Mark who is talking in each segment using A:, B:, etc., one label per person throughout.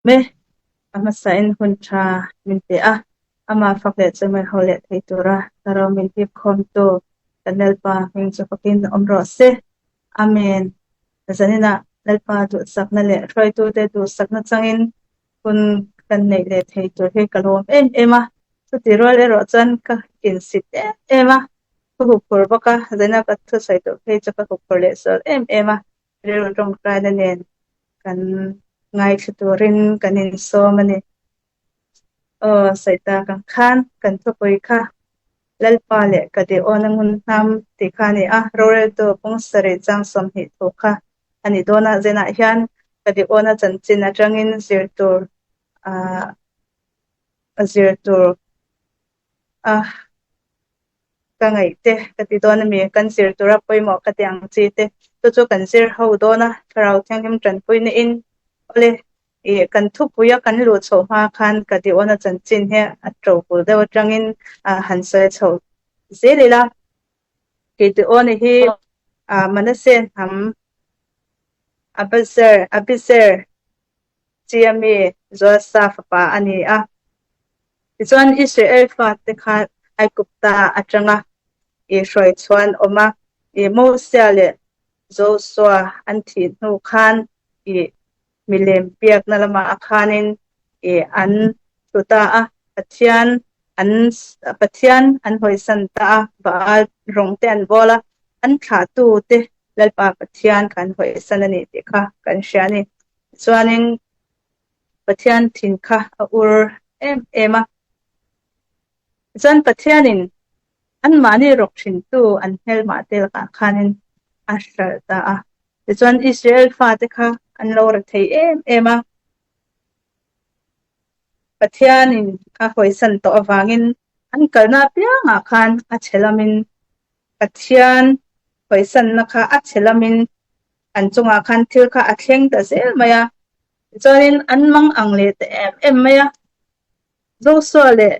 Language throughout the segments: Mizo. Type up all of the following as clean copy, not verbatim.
A: Me, a hmasain hun tha min pe a, amah fak leh chawhmeh ho leh thei tura thlarau min hip khawmtu kan Lalpa hming chu fakin awm rawh se. Amen. Zaninah Lalpa duhsakna leh hruaitute duhsakna changin hun kan neih leh thei tur hi ka lawm em em a, chuti rual erawh chuan ka insit em em a, ka huphur bawk a, zaninah ka thusawi tur phei chu ka huphur leh sual em em a, rilru tawngtaina nen kan ngaithla turin kan insawm a ni. Aw, sawi tak ang khan kan thupui kha Lalpa leh ka Diawna ngun hnam tih kha a ni a, roreltu pung sarih chang 20 thu kha a ni dawn a. Zenah hian ka Diawna chanchin atangin zir tur ah zir tur a ka ngaih te ka ti dawn a mi, kan zir tura pawimawh ka ti ang chi te chu chu kan zir ho dawn a, Thlarau Thianghlim tanpuina in awle ih kan thupui a kan luh chhoh hma khan ka Diona chanchin hi a to bul deuh atangin ah han sawi chho zel ila, kei Diona hi ah Manase hnam Abazer Abizer Chia mi Joasa fapa a ni a. Tichuan, Israel fate kha Aigupta atanga i hruai chhuan awm a, i Mosia leh Josua an thih hnu khan i milem biakna lamah a khanin i an tlu ta a, Pathian an Pathian an hawisan ta a, Baal rawng te an bawl a, an thlahtute Lalpa Pathian kha an hawisan a ni tih kha kan hria a ni. Tichuanin Pathian thin kha a ur em em a. Tichuan Pathianin anmahni rawk thintu an hmelmah te lakah khanin a hralh ta a. Tichuan Israel fate kha an lo ra thei em em a. Pathianin a hawisan tawh avangin an kalna apiangah khan a chhe lamin Pathian hawisanna kha a chhe lamin an chungah khan thil kha a thleng ta zel mai a. Tichuanin an mang ang leh ta em em mai a. Josua leh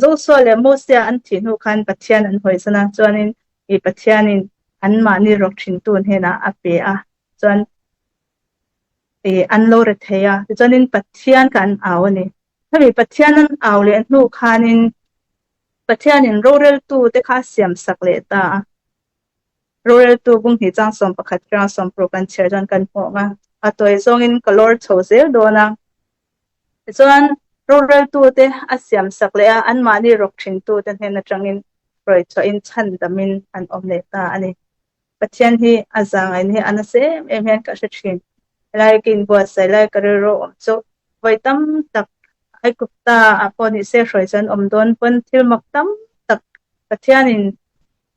A: Josua leh Mosia an thih hnu khan Pathian an hawisan a, chuanin i Pathianin anmahni rawk thintu hnenah a pe a, chuan i an lo re thei a, tichuanin Pathian kha an au a ni. Hemi Pathian an au leh hnu khanin Pathianin roreltute kha a siamsak leh ta a. Roreltu bung hnih chang 11 chang 60 kan chhiar chuan kan hmuh ang a, a tawi zawngin ka lawr chho zel dawn a. Tichuan, roreltute a siamsak leh a, anmahni rawk thintute hnen atangin hruai chhuahin chhandamin an awm leh ta a ni. Pathian hi a zangain hi a nasa em em hian ka hre thin. Helai ka inbuatsaih lai ka rilru awm chu vawi tam tak Aigupta ah pawh ni se hruai chuan awm dawn pawn thil mak tam tak Pathianin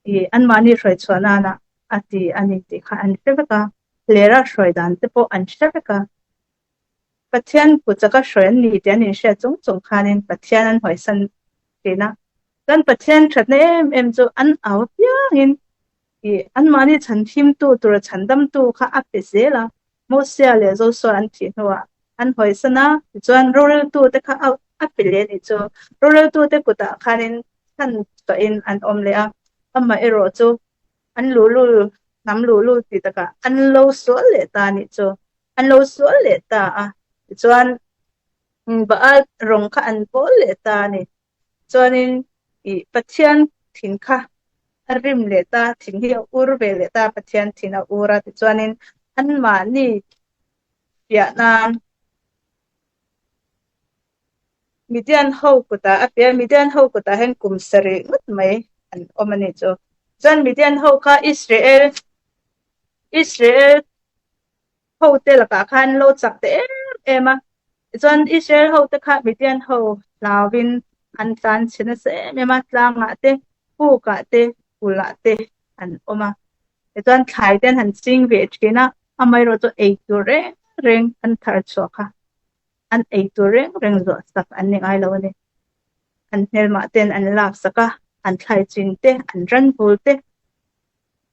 A: ih anmahni hruai chhuah nana a ti a ni tih kha an hre vek a, hlera hruai dan te pawh an hre vek a. Pathian kut chaka hruai an ni tih an inhriat chung chung khanin Pathian an hawisan thin a. Chuan Pathian thatna em em chu an au apiangin ih anmahni chhanhimtu tura chhandamtu kha a pe zel a. Mosia leh Josua an thih hnuah an hawisan a, tichuan roreltute kha a a pe leh a nih chu. Roreltute kutah khanin chhan chhuahin an awm leh a, amaherawh chu an luhlul hnam luhlul tih takah an lo sual leh ta a nih chu. An lo sual leh ta a, tichuan Baal rawng kha an bawl leh ta a ni. Chuanin ih Pathian thin kha a rim leh ta, thin hi a ur ve leh ta, Pathian thin a ur a, tichuanin anmahni fiah nan Midian ho kutah a piah a, Midian ho kutah hian kum sarih ngawt mai an awm a ni chu. Chuan Midian ho kha Israel Israel hote lakah khan lo chak ta em em a, tichuan Israel hote kha Midian ho hlauvin an tlan chhe nasa em em a, tlangah te, pukah te, kulh te an awm a. Tichuan thlai te an han ching ve thin a, amaherawhchu ei tur reng reng an thar chhuah kha an ei tur reng reng zuah sak an ni ngai lo a ni. An hmelmah ten an lak sak a, an thlai chin te, an ran bul te,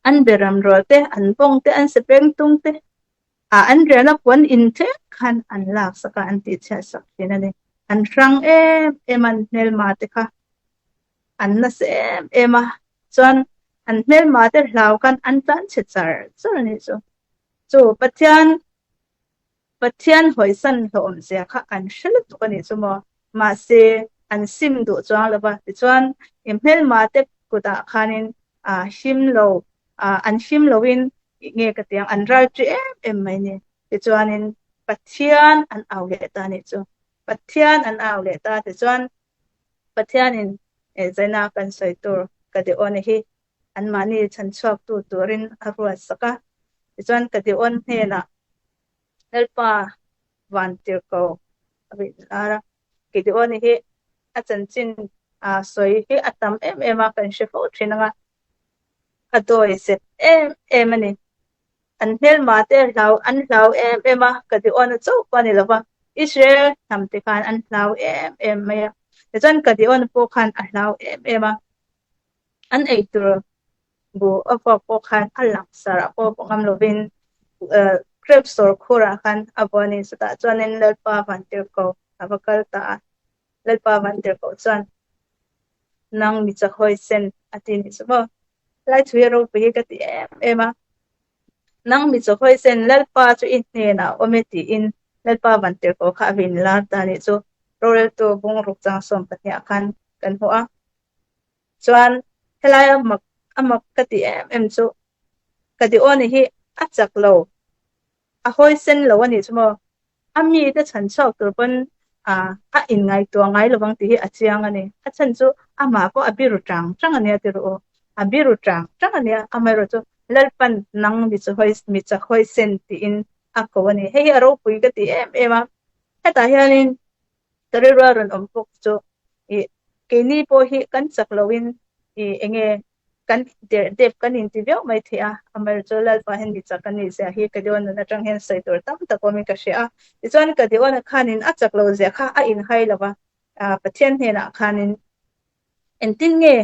A: an beram rual te, an bawng te, an sepeng tung te, ah an riahna puan in thleng khan an lak sak a, an tihchhiat sak thin a ni. An hrang em em a, an hmelma te kha an nasa em em a, chuan an hmelma te hlau khan an tlan chhe char char a ni chu. Chu Pathian. Pathian hawisan hlawm zia kha an hre lutuk a nih chu maw. Mahse, an sim duh chuang lo va, tichuan i hmelma te kutah khanin a him lo, an him loin nge ka ti ang, an ral ṭi em em mai ni. Tichuanin Pathian an au leh ta a nih chu. Pathian an au leh ta tichuan Pathianin zaina kan sawi tur ka ti awn hi anmahni chhanchhuaktu turin a ruat sak a. Tichuan ka ti awn hnenah Lalpa van tirhko a vih lar a. Gideon hi a chanchin sawi hi a tam em em a, kan hre fo thin ang a, a dawi zet em em a ni. An hmelma te hlau an hlau em em a, Gideon-a chauh pawh a ni lo va, Israel hnam te khan an hlau em em mai a. Tichuan Gideon pawh khan a hlau em em a, an eitur Bu a vuak pawh khan a langsar ah pawh pawh ngam lovin grep sawr khurah khan a vuan a ni. Chutah chuanin Lalpa Vantirhkoh a va kal ta a, Lalpa Vantirhkoh chuan nang mi chahawi sen a ti ni chu maw. Helai thu hi ropui hi ka ti em em a, nang mi chahawi sen Lalpa chu i hnenah a awm e tiin Lalpa Vantirhkoh kha a vin lar ta a nih chu. Roreltu bungruk changsawm pahniah khan kan hmu a. Chuan helai a mak a mak ka ti em em chu ka ti aw ni hi a chak lo a hawi sen lo a nih chu maw a mi te chhan chhuak tur pawn a a inngaihtuah ngai lovang tih hi a chiang a ni a chhan chu amah pawh a biru tang tang a nia ti rawh u a biru tang tang a nia amaherawh chu Lalpan nang mi chu hawi mi chak hawi sen tiin a ko a ni hei hi a ropui ka ti em em a hetah hianin Ka rilru a rawn awm bawk chu ih keini pawh hi kan chak loin ih enge kan der dep kan inti viau mai thei a, amaherawhchu chu Lalpa hian mi chak a nih zia hi Kadiawn nun atang hian sawi tur tam tak awmin ka hria a. Tichuan Kadiawn khanin a chak lo zia kha a inhai lo va, ah Pathian hnenah khanin engtin nge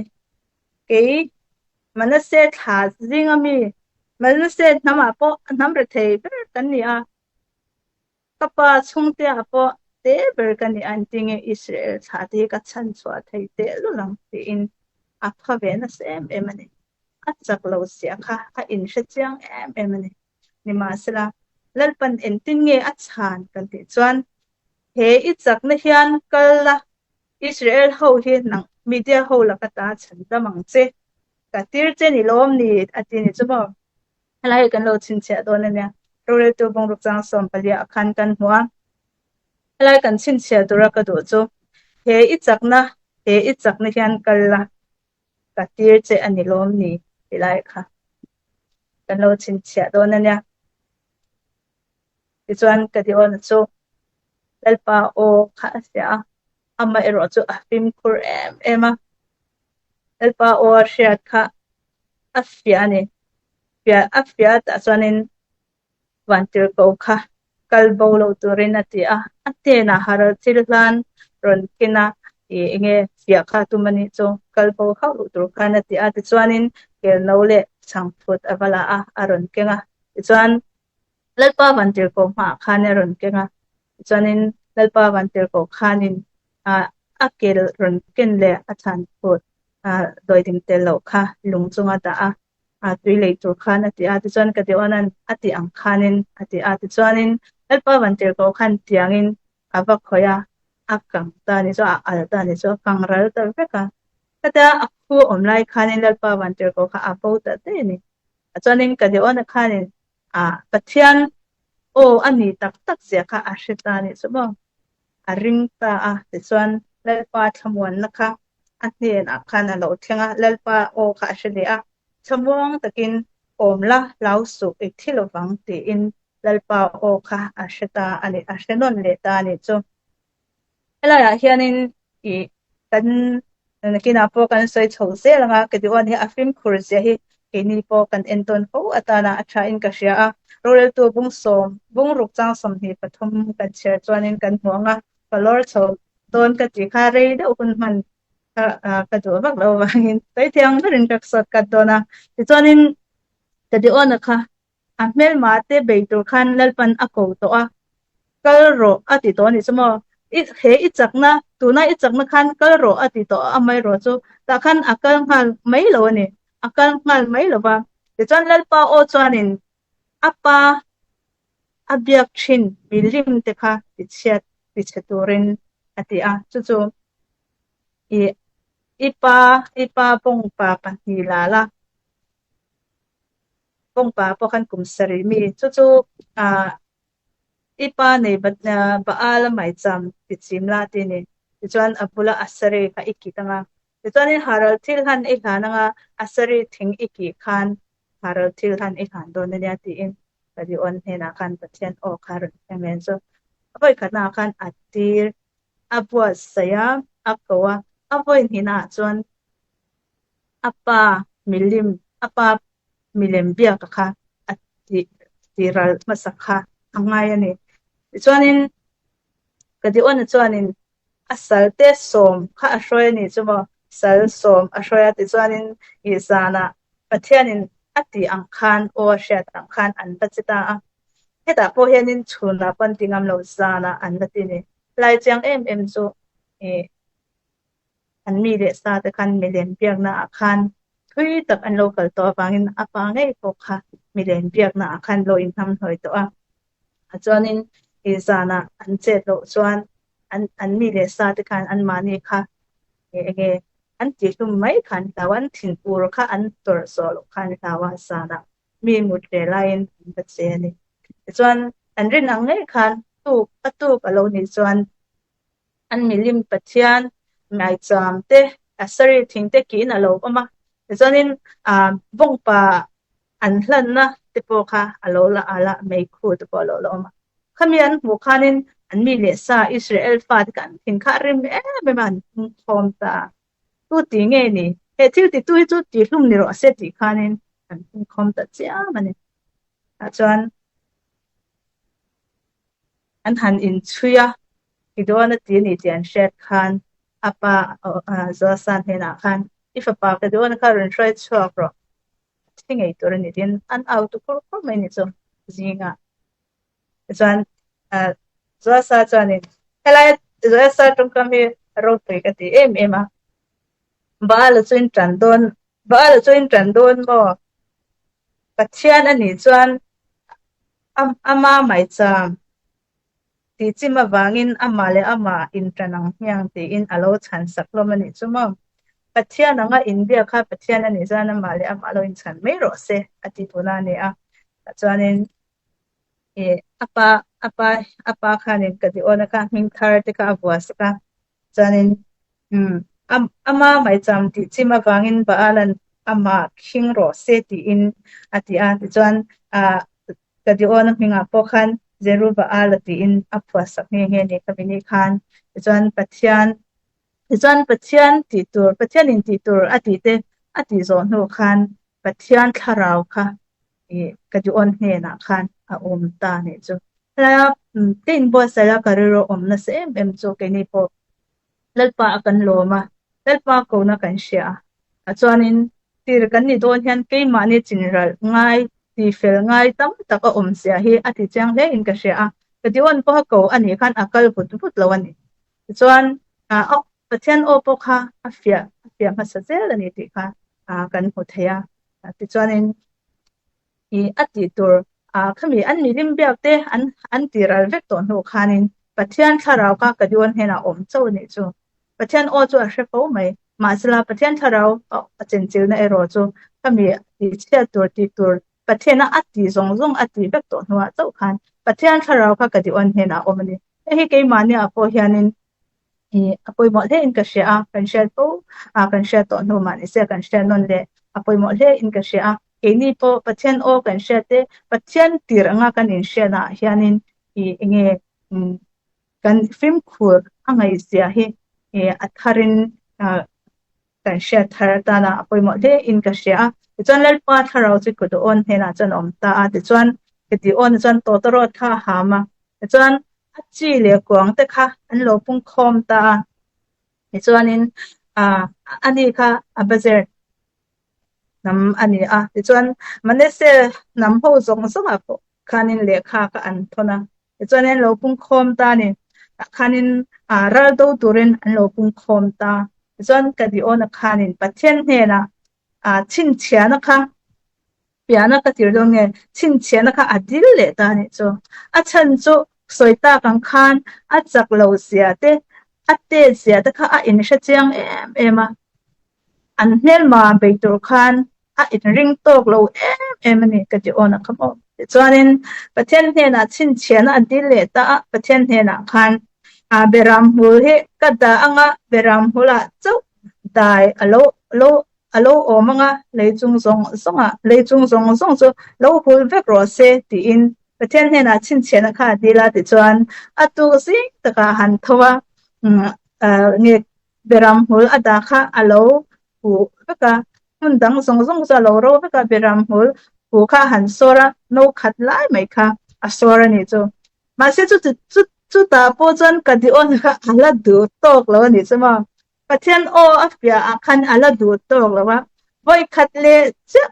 A: kei Manase thla zinga mi Manase hnamah pawh a hnam rethei ber kan ni a, Ka pa chhungteah pawh te ber ka ni an ti nge Israel thlah te hi ka chhan chhuah thei teh lul ang tiin a pha ve nasa em em a ni. A chak lo sia kha a inhre chiang em em a ni. Nimahsela, Lalpan engtin nge a chhan kan tih chuan he i chakna hian kal la, Israel ho hi nang media ho laka ta chhan dam ang che, ka tir che ni lawm ni a ti ni chu maw. Helai hi kan lo chhinchhiah dawn a nia. Roreltu bungruk chang sawmpaliah khan kan hmu a. Helai kan chhinchhiah tura ka duh chu he i chakna, he i chakna hian kal la, ka tir che a ni lawm ni ti lai kha kan lo chhinchhiah dawn a nia. Tichuan ka diawna chu Lalpa aw kha a hria a, amaherawh chu a fimkhur em em a. Lalpa aw a hriat kha a fiah a ni. Fiah a fiah tah chuanin Vantirhkoh kha kal bo lo turin a ti a, a hnenah haral thil hlan rawn ken a, ih enge fiah kha a tum a nih chu, kal bo hauh loh tur khan a ti a. Tichuanin kelno leh chhangphut a va la a, a rawn keng a. Tichuan Lalpa Vantirhkoh hmaah khan a rawn keng a, tichuanin Lalpa Vantirhkoh khanin a kel rawn ken leh a chhanphut dawiding tel loh kha lung chunga dah a, tui lei tur khan a ti a, tichuan ka Deona'n a tih ang khanin a ti a, tichuanin Lalpa Vantirhkoh khan tiangin a va khawih a, a kang ta a ni chu, a al ta a ni chu, a kang ral ta vek a, hetia a khu awm lai khanin Lalpa Vantirhkoh kha a bo ta daih a ni. Chuanin ka Deona khanin a Pathian aw a ni tak tak zia kha a hre ta a nih chu maw? A ring ta a, tichuan Lalpa thlamuanna kha a hnenah khan a lo thleng a, Lalpa aw kha a hre leh a, thlamuang takin awm la, hlau suh i thi lovang tiin Lalpa aw kha a hre ta a ni, a hre nawn leh ta a nih chu. Helaiah hianin ih kan nakinah pawh kan sawi chho zel ang a, Kediawn hi a fimkhur zia hi keini pawh kan entawn fo atana a thain ka hria a. Roreltu bung sawm, bung ruk chang 23 kan chhiar chuanin kan hmu ang a, ka lawr chho dawn ka tih kha rei deuh hun hman kha ka duh vak lo avangin sawi thiang berin ka sawt kat dawn a. Tichuanin Kediawn-a kha A hmelma te bei tur khan Lalpan a ko tawh a, kal rawh a ti tawh a nih chu maw? I he i chakna, tuna i chakna khan kal rawh a ti tawh a, amaherawh chu tah khan a kal nghal mai lo a ni, a kal nghal mai lo va. Tichuan Lalpa aw chuanin a pa. a biak thin milim te kha tichhiat tichhe turin a ti a, chu chu i i pa i pa bawngpa pahnih la la, bawngpa pawh khan kum sarih mi, chu chu ah I pa nei Baal a maicham ti chim la ti ni. Tichuan a bula Asari kha i kit anga. Tichuanin Haral thil han i hlan anga Asari thing i kih khan Haral thil han i hlan dawn ania tiin Gideon hnenah khan Pathian aw kha a rawn thleng ve chu. A vawikhatnaah khan a tir a buatsaih a, a ko a, a vawi hnihnaah chuan a pa milim, a pa milem biaka kha a tih tih ral hmasa kha a ngai a ni. Tichuanin Gideon-a chuanin a salte sawm kha a hruai a ni chu maw, sal sawm a hruai a, tichuanin ih zanah Pathianin a tih ang khan aw a hriat ang khan an va che ta a. Hetah pawh hianin chhunah pawh an ti ngam lo, zanah an va ti a ni. Lai chiang em em chu ih An mi leh sa te khan milem biakna ah khan thui tak an lo kal tawh avangin a pa ngei pawh kha milem biakna ah khan lo inhnamhnawih tawh a. Chuanin i zanah an chet loh chuan an an mi leh sa te khan anmahni kha enge an tihhlum mai kha an hlau a, an thinur kha an tawrh zawh loh kha an hlau a, zanah mi mut ve laiin an va che a ni. Tichuan an rin ang ngei khan tuk a tuk a lo nih chuan An milim Pathian maicham te, Asari thing te kiin a lo awm a, tichuanin ah bawngpa an hlanna te pawh kha a lo la al a, meikhu te pawh a lo la awm a. Khami an hmuh khanin an mi leh sa Israel fate kha an thin kha a rim em em a, an pungkhawm ta a. Tu ti nge ni? He thil titu hi chu tihlum ni rawh se tih khanin an pungkhawm ta chiam a ni. Tah chuan An han inchhui a, Gideon a ti a ni tih an hriat khan a pa Joasa hnenah khan, I fapa Gideon kha rawn hruai chhuak rawh, a thi ngei tur a ni tiin an au tu khur khur mai ni chu zingah. Tichuan Joasa chuanin, Helai Joasa tawngkam hi ropui ka ti em em a, Baal-a chu in tan dawn, Baal-a chu in tan dawn maw? Pathian a nih chuan Ama maicham tih chim avangin amah leh amah inṭan ang hmiang tiin a lo chhan sak hlawm a nih chu maw? Pathian anga inbiak kha Pathian a nih chuan amah leh amah lo inchhan mai rawh se a ti tuna a ni a. Chuanin ih a pa a pa a pa khanin ka ti awn a kha hming thar te kha a vuah sak a. Chuanin umm ama maicham tih chim avangin Baalan amah khing rawh se tiin a ti a. Tichuan ah Gideon-a hmingah pawh khan Zerubaal-a tiin a phuah sak nghe nghe a ni khami ni khan. Tichuan Pathian tichuan Pathian tih tur Pathianin tih tur a tih te a tih zawh hnu khan Pathian thlarau kha ih Gideon hnenah khan a awm ta a nih chu. Helaia ka inbuatsaih a ka rilru awm nasa em em chu keini pawh Lalpa a kan lawm a, Lalpa kona kan hria a. Chuanin tir kan ni dawn hian keimahni chinral ngai, tifel ngai tam tak a awm zia hi a ti chiang hle in ka hria a. Gideon pawha ko a nih khan a kal vut vut lo a ni. Tichuan Pathian aw pawh kha a fiah a fiah hmasa zel a ni tih kha kan hmu thei a. Tichuanin ih a tih tur ah khami an milim biak te an an ti ral vek tawh hnu khanin Pathian thlarau kha ka dion hnenah awm chauh a nih chu. Pathian aw chu a hre fo mai. Mahsela Pathian thlarau a chenchilna erawh chu khami tih chhiat tur tih tur Pathiana a tih zawng zawng a tih vek tawh hnuah chauh khan Pathian thlarau kha ka dion hnenah awm a ni. Hei hi keimahniah pawh hianin ih a pawimawh hle in ka hria a, kan hriat fo a, kan hriat tawh hnu mah nise kan hriat nawn leh a pawimawh hle in ka hria a, keini pawh Pathian aw kan hriat te, Pathian tir anga kan inhriatna ah hianin ih enge umm kan fimkhur a ngaihzia hi ih a tharin ah Kan hriat thar atana a pawimawh hle in ka hria a. Tichuan Lalpa thlarau chu Gideon hnenah chuan a awm ta a, tichuan Gideon chuan tawtawrawt kha a ham a, tichuan a chi leh kuang te kha an lo pung khawm ta a, tichuanin ah ani kha Abazer hnam a ni a, tichuan Manasseh hnam ho zawng zawngah pawh khanin lehkha kha an thawn a. Tichuan an lo pungkhawm ta a ni. Tah khanin ah ral do turin an lo pungkhawm ta. Tichuan Gideon-a khanin Pathian hnenah ah chhinchhiahna kha. Fiahna ka tir dawn nge? Chhinchhiahna kha a dil leh ta a nih chu. A chhan chu sawi tak ang khan a chak lo zia te, a tet zia te kha a inhre chiang em em a. An hmelma bei tur khan a inring tawk lo em em a ni ka ti awn a kha maw. Tichuanin Pathian hnenah chhinchhiahna a dil leh ta a, Pathian hnenah khan Beram hmul hi ka dah anga Beram hmulah chauh dai a lo lo a lo awm ang a, lei chung zawng zawngah lei chung zawng zawng chu lo hul vek rawh se tiin Pathian hnenah chhinchhiahna kha a dil a tichuan a tuk zing takah han tho a, nge Beram hmul a dah kha a lo huh vek a, hmun dang zawng zawng chu a lo ro vek a, Beram hmul huh kha a han sawr a, no khat lai mai kha a sawr a nih chu. Mahse chu chutah pawh chuan ka diawn kha a la duh tawk lo a nih chu maw. Pathian aw a fiah ah khan a la duh tawk lo a, vawi khat leh chiah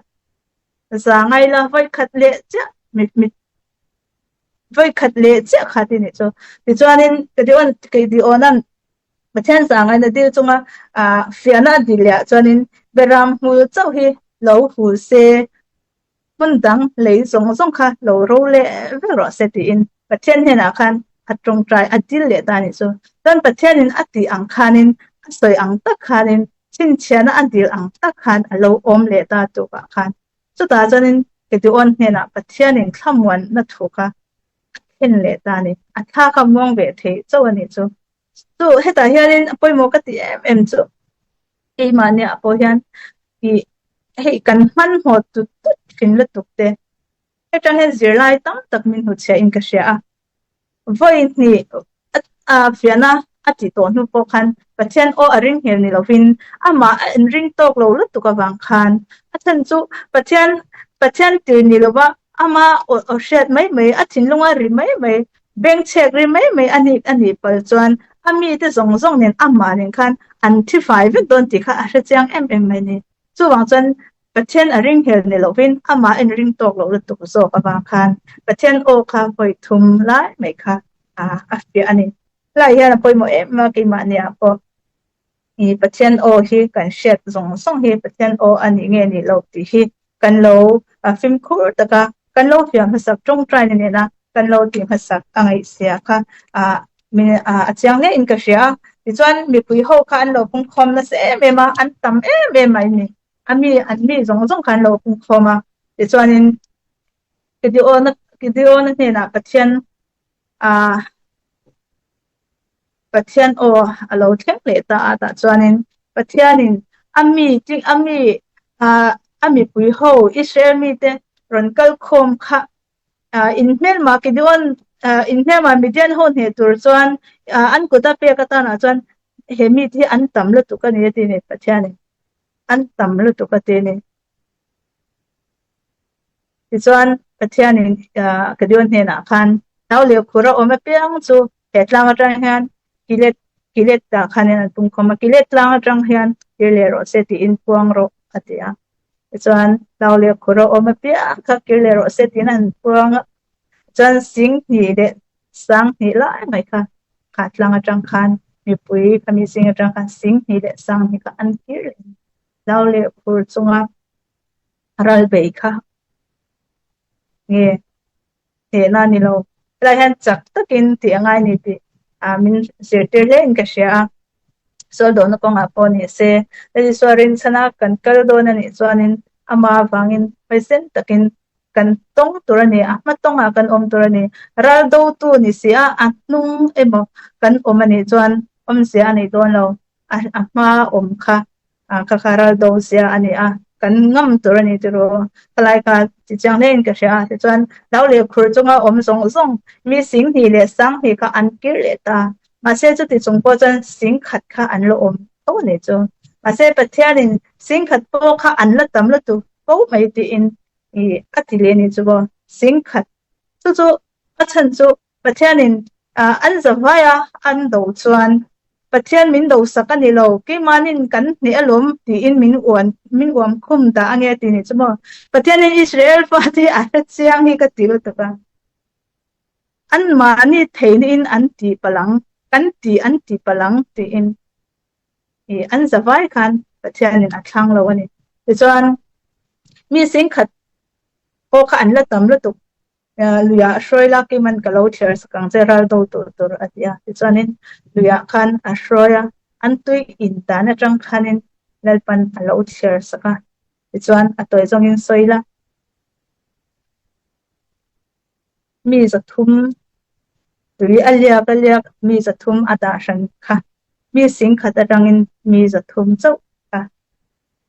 A: za ngai la, vawi khat leh chiah mit mit vawi khat leh chiah kha ti nih chu. Tichuanin ka diawn kei diawnan Pathian za ngaina dil chunga ah fiahna a dil leh ah chuanin Beram hmul chauh hi lo hul se hmun dang lei zawng zawng kha lo ro leh vek rawh se tiin Pathian hnenah khan a tawngtai a dil leh ta a nih chu. Chuan Pathianin a tih ang khanin a sawi ang tak khanin chhinchhiahna a dil ang tak khan a lo awm leh ta tukah khan chutah chuanin Gideon hnenah Pathianin thlamuanna thu kha a thlen leh ta a ni. A thla kha muang ve thei chauh a nih chu. Chu hetah hianin a pawimawh ka ti em em chu keimahniah pawh hian ih hei kan hmanhmawh tut tut thin lutuk te hetang hian zirlai tam tak min hmuchhiah in ka hria a vawi hnih a fiahna a tih tawh hnu pawh khan Pathian aw a ring hmel ni lovin amah a inring tawk lo lutuk avang khan a chhan chu Pathian Pathian tir ni lova Ama aw hriat mai mai, a thinlunga ri mai mai, bengchhek ri mai mai a nih a nih pal chuan a mite zawng zawng nen amah nen khan an thi fai vek dawn tih kha a hre chiang em em mai ni. Chuvang chuan Pathian a ringhel ni lovin amah inring tawk loh lutuk zawk avang khan Pathian aw kha vawi thum lai mai kha a fiah a ni. Helai hian a pawimawh em em a keimahniah pawh. I Pathian aw hi kan hriat zawng zawng hi Pathian aw a nih nge nih lo tih hi kan lo fimkhur tak a, kan lo fiah hmasak tawngtaina nena kan lo tih hmasak a ngaihzia kha a chiang hle in ka hria a. Tichuan mipui ho kha an lo pungkhawm nasa em em a, an tam em em mai ni. A mi an mi zawng zawng kha an lo pungkhawm a. Tichuanin Gideona Gideona hnenah Pathian a Pathian aw a lo thleng leh ta a tah chuanin Pathianin a mi ting a mi ah a mipui ho Israel mite rawn kal khawm kha ah in hmelma Gideon ah in hmelma Midian ho hneh tur chuan ah an kut a pek atanah chuan he mite hi an tam lutuk a ni a ti a ni Pathianin an tam lutuk a ti a ni. Tichuan, Pathianin Gideon hnenah khan, Nau leh khur a awm apiang chu he tlang atang hian Gilead Gilead ah khanin an pungkhawm a, Gilead tlang atang hian kir leh rawh se tiin puang rawh, a ti a. Tichuan, nau leh khur a awm apiang kha kir leh rawh se tiin an puang a. Chuan 20 leh 20 lai mai kha kha tlang atang khan mipui khami zing atang khan 20 leh 20 kha an kir leh a. Nau leh khur chunga ral bei kha nge hnehna a ni lo. Helai hian chak takin tih a ngai ni tih ah min zirtir hle in ka hria a. Sual dawhna kawngah pawh ni se, Lal Isua rinchhana kan kal dawn a nih chuanin ama avangin hawisen takin kan tawng tur a ni, a hma tawngah kan awm tur a ni. Ral dotu ni si a, a hnung emaw kan awm a nih chuan awmzia a nei dawn lo. A hma awm kha Ah kha kha ral do zia a ni a, kan ngam tur a ni tiraw khalai kha ti chiang hle in ka hria a, tichuan hlau leh khur chunga awm zawng zawng mi 20 leh 20 kha an kir leh ta, mahse chuti chung pawh chuan 10,000 kha an la awm tho a ni chu, mahse Pathianin 10,000 pawh kha an la tam lutuk fo mai tiin ih a ti leh a ni chu aw, 10,000 chu chu a chhan chu Pathianin an zavai a an do chuan Pathian min do sak a ni lo, keimahnin kan hneh alawm tiin min uan min uam khum dah ange tih ni chu maw. Pathianin Israel fate hi a hre chiang hi ka ti lutuk a. Anmahni theihna-in an ti palh ang, kan ti an ti palh ang tiin ih an zavai khan Pathianin a thlang lo a ni. Tichuan mi 10,000. Pawh kha an la tam lutuk. Luiah hruai la kiman ka lo thliar sak ang che ral do tur tur a ti a. Tichuanin luiah khan a hruai a, an tui in dan atang khanin Lalpan a lo thliar sak a. Tichuan a tawi zawngin sawi la. Mi 300 tui a liak a liak mi 300 a dah hran kha. Mi 10,000 atangin mi 300 chauh kha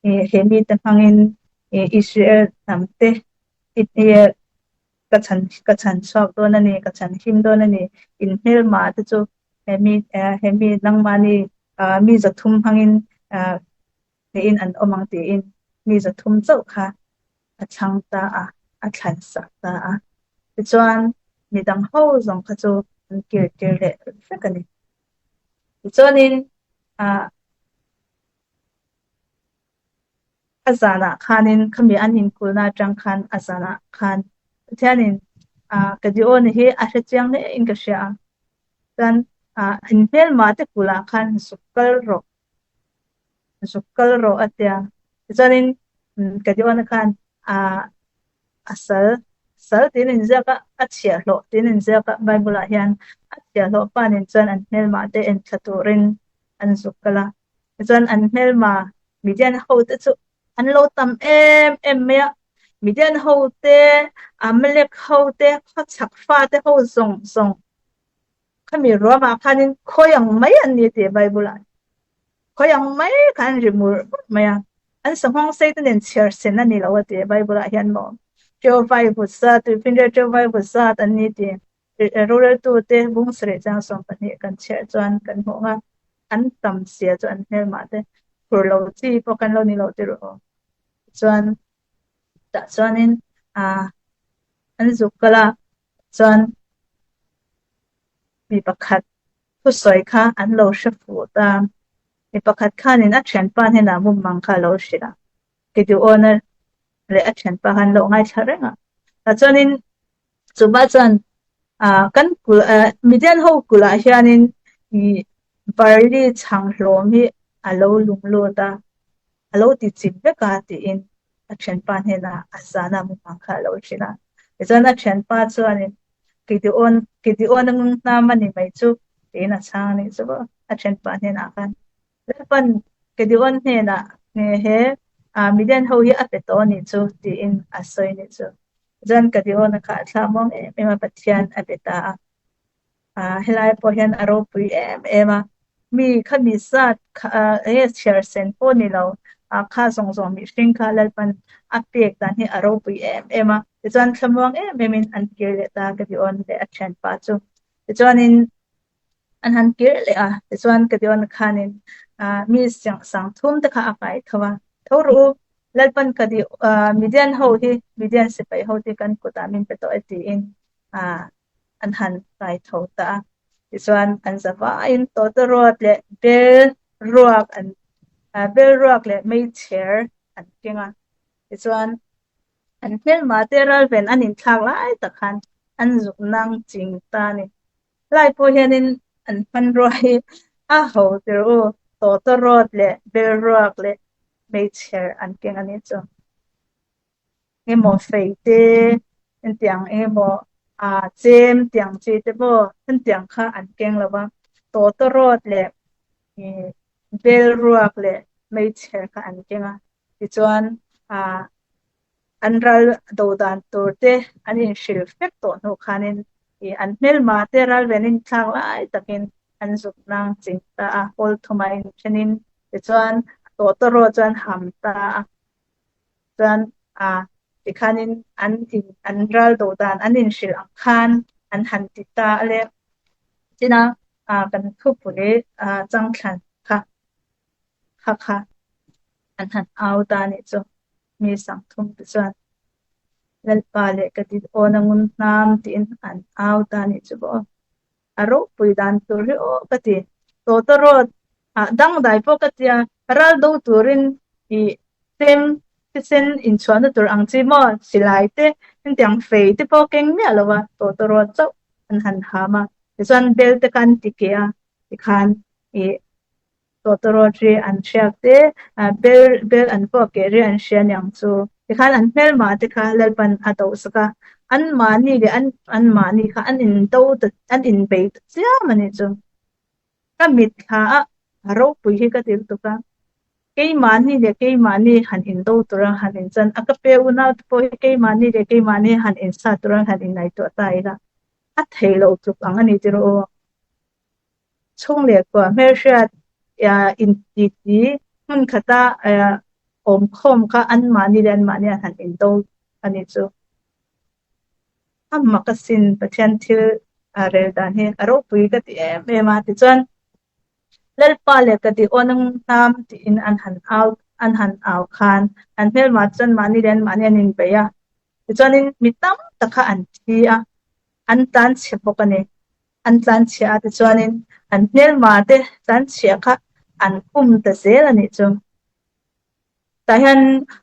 A: he mite hmangin Israel hnam te ka chhan ka chhan chhuak dawn a ni, ka chhan him dawn a ni. In hmelma te chu he mi he mi nangmahni mi 300 hmangin tiin an awm ang tiin mi 300 chauh kha a chhang ta a, a thlan sak ta a. Tichuan midang ho zawng kha chu an kir tir leh vek a ni. Tichuanin ah a zanah khanin khami an inkulna atang khan a zanah khan Pathianin ah ka Dione hi a hrechiang hle in ka hria a. Chuan ah in hmelma te kulah khan zuk kal rawh zuk kal rawh a tia. Tichuanin ka Dione khan ah a sal sal tiin inziak a, a chhiahhlawh tiin inziak a Bible ah hian a chhiahhlawh pa nen chuan an hmelma te enthla turin an zuk kal a. Tichuan an hmelma Midian ho te chu an lo tam em em mai a, Midian ho te, Amalek ho te, khawchhak fa te ho zawng zawng khami ruamah khanin khawi ang mai an ni tih Bible ah khawi ang mai kha an ri mur mur mai a, an sanghawng sei te nen chhiar sen a ni lo a tih Bible ah hian maw Ṭeuvai vut zat, tuifinriat ṭeuvai vut zat an ni tih Roreltute bung sarih chang 12 kan chhiah chuan kan hmuh ang a, an tam sia chu an hmelmah te phur lo chi pawh kan lo ni lo tirh aw. Chuan tah chuanin ah an zuk kal a, chuan mi pakhat thusawi kha an lo hre fuh ta. Mi pakhat khanin a thianpa hnenah mumang kha a lo hrilh a, Gideon-a leh a thianpa khan an lo ngaithla reng a. Tah chuanin Chuba chuan kan kulh Midian ho kulhah hianin barley chhang hlawm hi a lo lung lut a, a lo ti chim vek a tiin a thianpa hnenah a zana mumang kha a lo hrilh a. Tichuan a thianpa chuanin Gideon Gideon a ngun hnam a ni mai chu tiin a chhang a nih chu a thianpa hnenah khan. Lalpan Gideon hnenah he Midian ho hi a pe tawh a nih chu tiin a sawi a nih chu. Chuan Gideon-a kha a thlah muang em em a, Pathian a be ta a. Helai pawh hian a ropui em em a, mi kha mi zat kha he chhiar sen pawh ni lo, kha zawng zawng mihring kha Lalpan a pek dan hi a ropui em em a. Tichuan thlamuang em emin an kir leh ta Gideon leh a thianpa chu. Tichuanin An han kir leh a, tichuan Gideon khanin mi 30 te kha a kai tho a, Tho rawh u, Lalpan ka di Midian ho hi, Midian sipai ho te kan kutah min pe tawh e tiin an han kai tho ta a. Tichuan an za vaiin tawtawrawt leh bel ruak an bel ruak leh meichher an keng a, tichuan an hmelma te ralven an inthlak lai tak khan an zuk nang ching ta a ni. Lai pawh hianin an hmanrua hi a ho tir u, tawtawrawt leh belruak leh hmeichher an keng a nih chu. Engemaw fei te, hetiang engemaw ah chem tiang chi te pawh hetiang kha an keng lo va, tawtawrawt leh belruak leh hmeichher kha an keng a, tichuan ah An ral do dan tur te an inhrilh fek tawh hnu khanin ih an hmelma te ral venin thlak lai takin an zuk nang ching ta a, pawl thuma inthenin tichuan a tawhtawraw chuan ham ta a, chuan a tikhanin an in an ral do dan an inhrilh ang khan an han ti ta a le. Tina kan thupui changthlan kha kha kha an han au ta anih chu mi 30 te chuan Lalpa leh ka dit awn a ngun hnam tiin an au ta anih chu maw a ropui dan tur hi aw ka ti tawtawrawt ah dangdai pawh ka tia ral do turin ih chem thisen inchhuahna tur ang chi maw silai te hetiang fei te pawh keng miah lo a tawtawrawt chauh an han ham a tichuan bel te kha an ti keh a tikhan ih tawtawrawt ri an hriak te, bel bel an vuak keh ri an hria niang chu. Tikhan an hmelma te kha Lalpan a do sak a, anmahni leh an anmahni kha an indo ta an inbei ta chiam a nih chu. Ka mitthla a a ropui hi ka ti lutuk a, keimahni leh keimahni han indo tura han inchan a, ka pe unau te pawh hi keimahni leh keimahni han insa tura han inngaihtuah ta ila a thei lo tluk ang a ni tiraw aw. Chhung leh kua hmelhriat intiti hmun khata awmkhawm kha anmahni leh anmahni an han indo a nih chu. A mak asin Pathian thil rel dan hi a ropui ka ti em em a. Tichuan Lalpa leh ka tih awn ang hnam tiin an han au an han au khan an hmelmah chuan mahni leh anmahni an inbeih a. Tichuanin mi tam tak kha an thi a, an tlanchhe bawk a ni. An tlanchhia a tichuanin an hmelma te tlanchhia kha an um ta zel a nih chu. Tah hian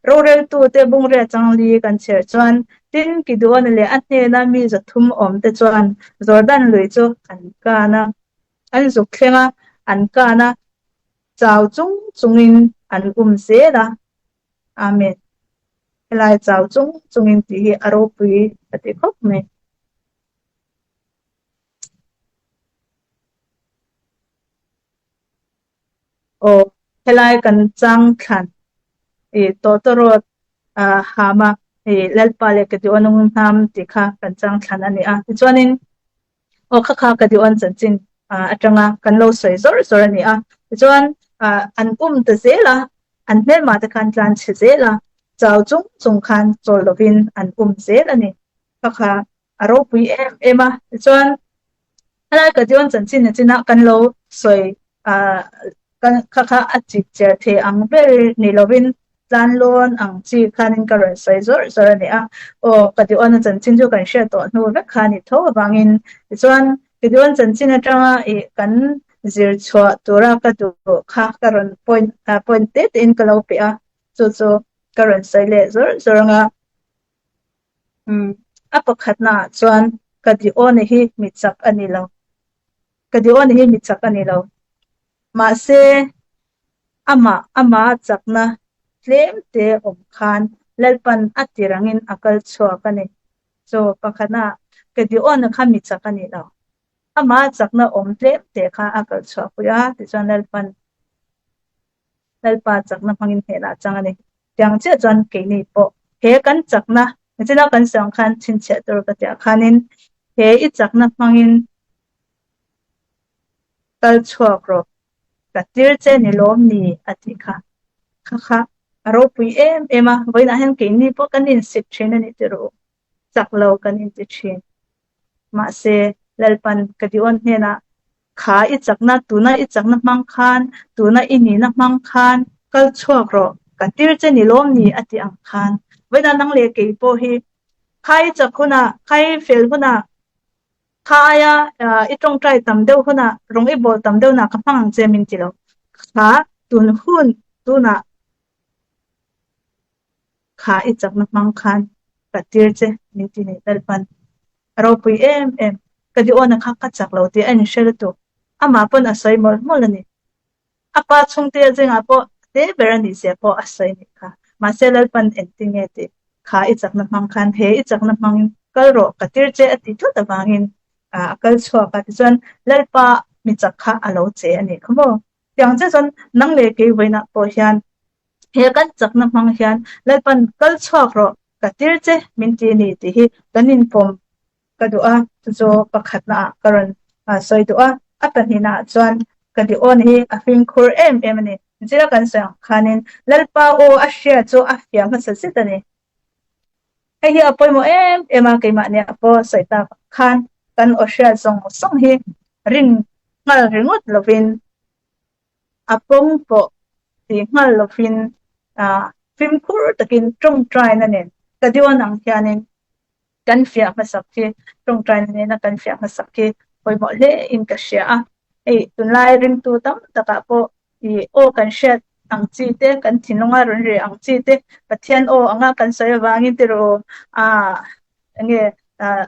A: roreltute bungrua changli kan chher chuan tin Gideon leh a hnena mi 300 awm te chuan Jordan lui chu an kan a, an zuk thleng a, an kan a, chau chung chungin an um zel a. Amen. Helai chau chung chungin tih hi a ropui ka ti khawp mai. Aw, helai kan chang thlan i tawtawrawt hama i Lalpa leh ka Dion ung hnam tih kha kan chang thlan a ni a. Tichuanin aw kha kha ka Dion chanchin atanga kan lo sawi zawr zawr a ni a. Tichuan an um ta zel a, an hmelmah te khan tlan chhe zel a, chau chung chung khan chawl lovin an um zel a ni. Kha kha a ropui em em a. Tichuan helai ka Dion chanchin achinah kan lo sawi ah kha kha a chip cher thei ang ber ni lovin tlan lawn ang chi khanin ka rawn sawi zawr zawr a ni a. Aw ka Dion a chanchin chu kan hriat tawh hnu vek kha a nih tho avangin tichuan ka Dion chanchin atanga ih kan zir chhuah tura ka duh kha ka rawn point point te tein ka lo pe a chu chu ka rawn sawi leh zawr zawr anga. Umm, a pakhatnaah chuan ka Dione hi mi chak a ni lo. Ka Dione hi mi chak a ni lo. Mahse, amah ama chakna tlem te awm khan Lalpan a tir angin a kal chhuak a ni. Chu pakhatnaah ka Dione kha mi chak a ni lo. Ama chakna awm tlem te kha a kal chhuah pui a, tichuan Lalpan Lalpa chakna hmangin hnehna a chang a ni. Tiang chiah chuan keini pawh he kan chakna, nichina kan sawi ang khan chhinchhiah tur ka tih ah khanin he i chakna hmangin kal chhuak rawh, ka tir che ni lawm ni a tih kha. Kha kha a ropui em em a, vawiinah hian keini pawh kan insik thin a ni tirh u, chak lo kan inti thin. Mahse, Lalpan ka Dion hnenah, Kha i chakna, tuna i chakna hmang khan, tuna i nihna hmang khan kal chhuak rawh, ka tir che ni lawm ni a ti ang khan. Vawiinah nang leh kei pawh hi kha i chak hunah, kha i fel hunah, kha aia i tawngtai tam deuh hunah, rawng i bawl tam deuh hunah ka hmang ang che min ti lo. Kha tun hun, tunah Kha i chakna hmang khan ka tir che min ti nei Lalpan. A ropui em em. Ka Diona kha ka chak lo tih a inhre lutuk. Amah pawn a sawi mawlh mawlh a ni. A pa chhungte a zingah pawh te ber a nih zia pawh a sawi nih kha. Mahse Lalpan engtin nge tih kha i chakna hmang khan he i chakna hmangin kal rawh ka tir che a tih tlat avangin a kal chhuak a. Tichuan Lalpa mi chak kha a lo che a nih kha maw? Tiang chiah chuan nang leh kei vawiinah pawh hian He kan chakna hmang hian Lalpan kal chhuak rawh, ka tir che min ti a ni tih hi kan inpawm ka duh a, chu chu pakhatnaah ka rawn sawi duh a. A pahnihnaah chuan ka Dion hi a fimkhur em em a ni. Zira kan sawi ang khanin Lalpa aw a hria chu a fiah hmasa zet a ni. Hei hi a pawimawh em em a, keimahniah pawh sawi tak khan kan aw hriat zawng zawng hi rin nghal ringawt lovin a pawng pawh ti nghal lovin fimkhur takin tawngtaina nen ka dion ang hianin kan fiah hmasak hi tawngtaina nena kan fiah hmasak hi pawimawh hle in ka hria a. Hei tunlai ringtu tam takah pawh ih aw kan hriat ang chi te kan thinlunga rawn reh ang chi te Pathian aw anga kan sawi avangin tiraw ah enge ah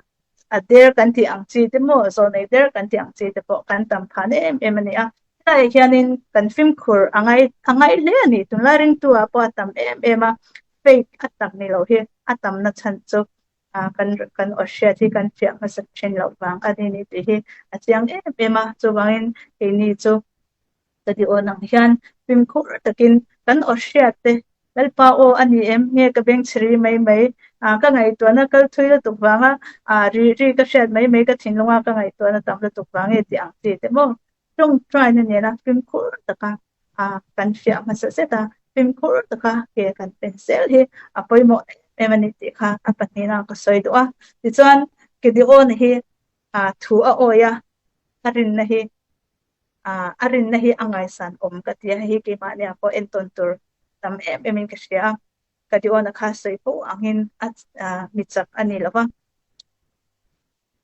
A: a der kan tih ang chi te maw zawnei der kan tih ang chi te pawh kan tam phan em em a ni a. Helaiah hianin kan fimkhur a ngai a ngai hle a ni. Tunlai ringtu ah pawh a tam em em a. Fake a tak ni loh hi a tamna chhan chu kan kan aw hriat hi kan fiah hmasa thin loh vang a ni ni tih hi a chiang em em a. Chuvangin keini chu ka ti awn ang hian fimkhur takin kan aw hriat te Lalpa aw a ni em? Nge ka beng chhe ri mai mai? Ka ngaihtuahna kal thui lutuk vanga ri ri ka hriat mai mai ka thinlunga ka ngaihtuahna tam lutuk vang nge tih ang chi te maw? Tawngtaina nena fimkhur taka kan fiah hmasa zet a, fimkhur taka ke kan pen zel hi a pawimawh em em a ni tih kha a pahnihna ka sawi duh a. Tichuan, Gideon hi thu a awi a, a rinna hi a rinna hi a ngaisan awm ka ti a, hei hi keimahnia pawh entawn tur tam em em in ka hria a, Gideon-a kha sawi fo angin a mi chak a ni lo va.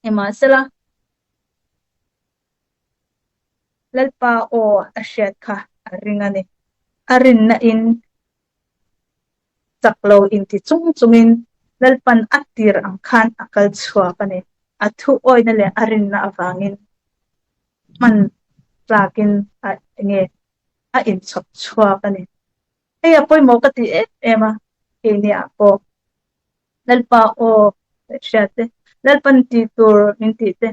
A: Nimahsela, Lalpa aw a hriat kha a ring a ni. A rinna in chak lo inti chung chungin Lalpan a tir ang khan a kal chhuak a ni. A thu awihna leh a rinna avangin hman tlakin a enge a inchhawp chhuak a ni. Hei a pawimawh ka ti em em a, keiniah pawh Lalpa aw hriat te, Lalpan tih tur min tih te,